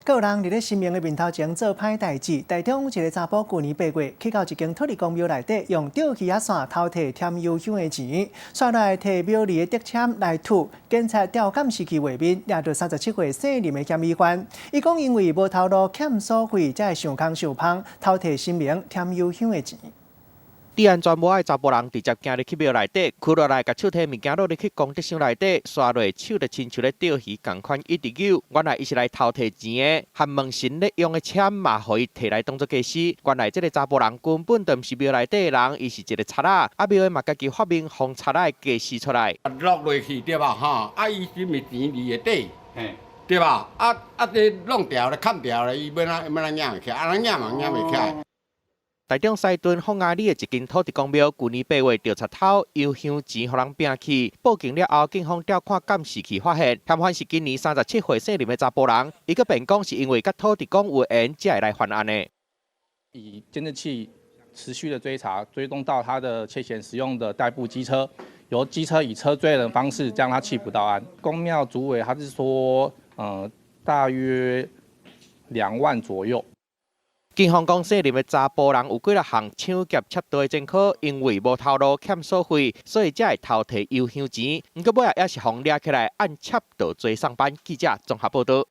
閣有人佇咧神明的面頭前做歹代誌，台中一个查埔舊年8月去到一間土地公廟內底，用釣魚仔線偷提添油香的錢，煞來提廟裡的竹籤來吐，警察調監視器畫面，掠著37歲姓林的嫌疑犯。伊講因為無頭路欠所費，才會想空想芳偷提神明添油香的錢。治安全無愛查埔人直接行入去廟內底，趺落來共手提物件落入去功德箱內底，刷落手就親像咧釣魚仝款，一直扭。原來伊是來偷提錢的，含問神咧用的籤嘛，予伊提來當做家私。原來這个查埔人根本就毋是廟內底的人，伊是一个賊仔。啊廟的嘛家己發明予賊仔的家私出來。落落去對吧？吼，啊伊是毋是錢佇下底？對吧？啊啊，這弄掉咧，砍掉咧，伊欲按怎欲按怎攑起來？按怎攑嘛攑袂起來。台中西屯鳳雅里的一間土地公廟，舊年8月著賊偷油香錢，予人拚去。報警了後，警方調看監視器發現，嫌犯是今年37歲姓林的查埔人。伊閣辯講是因為佮土地公有緣，才會來犯案的。以監視器持續的追查，追蹤到他的竊嫌使用的代步機車，由機車以車追人方式將他緝捕到案。宮廟主委他是說，大約2萬左右。警方講，姓林的查埔人有幾若項搶劫竊盜的前科，因為無頭路欠所費，所以才會偷提油香錢。毋過尾仔也是予掠起來，按竊盜罪送辦。記者綜合報導。